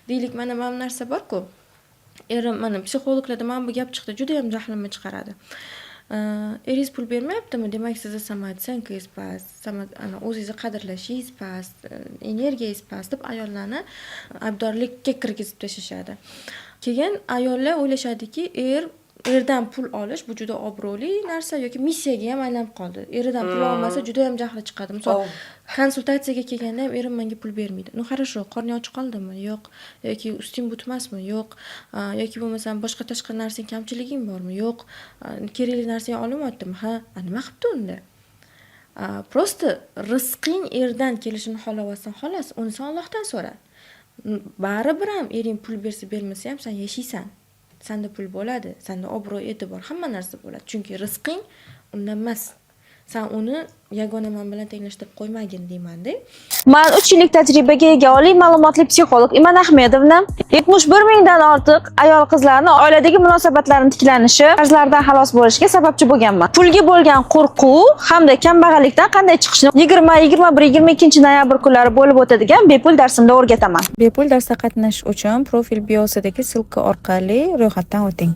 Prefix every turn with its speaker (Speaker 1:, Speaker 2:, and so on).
Speaker 1: Deylik, mana bu narsa bor-ku. Erim, mana, psixologlarda mana bu gap chiqdi, judayam jahlimni chiqaradi. Eringiz pul bermayaptimi? Demak, sizni самооценка ngiz past, ana o'zingizni qadrlashingiz past, energiyangiz past deb ayollarni aybdorlikka kirgizib tashlashadi. Keyin ayollar o'ylashadiki, erdan pul olish bu juda obro'li narsa yoki missiyaga ham aylanib qoldi. Eridan pul olmasa, judayam jahli chiqadi. Misol, konsultatsiyaga kelganda ham "Erim menga pul bermaydi". Ну хорошо, qorning och qoldimi? Yo'q. Yoki usting butmasmi? Yo'q. Yoki bo'lmasam boshqa tashqi narsang, kamchiliging bormi? Yo'q. Kerakli narsang olinmayaptimi? Ha. A nima qilibdi unda? Просто rizqing erdan kelishini xohlayapsan, xolos, uni sen Allohdan so'ra. Baribir ham ering pul bersa, bermasa ham san yashaysan. Sanda pul bo'ladi, sanda obro', e'tibor, hamma narsa bo'ladi. Chunki rizqing undan emas. San uni yagona man bilan tenglashtirib qo'ymagin deymanda.
Speaker 2: Man 3 yillik tajribaga ega oliy ma'lumotli psixolog Iman Ahmedovna 71 mingdan ortiq ayol qizlarni oiladagi munosabatlarni tiklanishi, qarzlardan xalos bo'lishiga sababchi bo'lganman. Pulga bo'lgan qo'rquv hamda kambag'allikdan qanday chiqishni 20, 21, 22 noyabr kunlari bo'lib o'tadigan bepul darsimda o'rgataman.
Speaker 3: Bepul darsda qatnashish uchun profil biosidagi ссылка orqali ro'yxatdan o'ting.